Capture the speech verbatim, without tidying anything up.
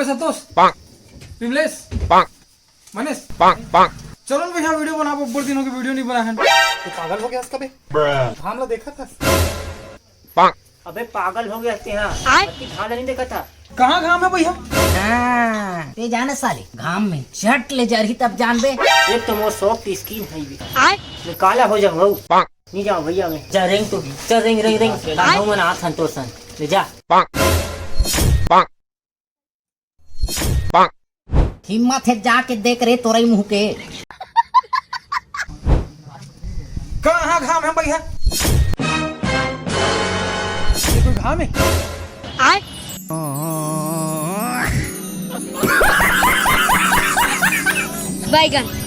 संतोष, विमलेश, मनीष, चलो ना भैया, वीडियो बनाबो, बहुत दिन हो गए वीडियो नहीं बना है। तू पागल हो गया इसका बे? घाम ला देखा था? अबे पागल हो गया तेहा। आय। अति घाम नहीं देखा था। कहाँ घाम है भैया? हाँ, ते जाने साले, घाम में झट ले जरही तब जानबे। एक तो मोर शौक की स्किन है भी। आय। मैं काला हो जाऊँ। नहीं जाऊँ भैया मैं। जा रेंग तो, जा रेंग, रेंग, रेंग। हाँ, काला हो मना संतोष सन। ले जा। हिम्मत है जाके देख रे तोरई मुंह के। कहाँ घाम है भैया? ये कोई घाम है? आय। बैगन।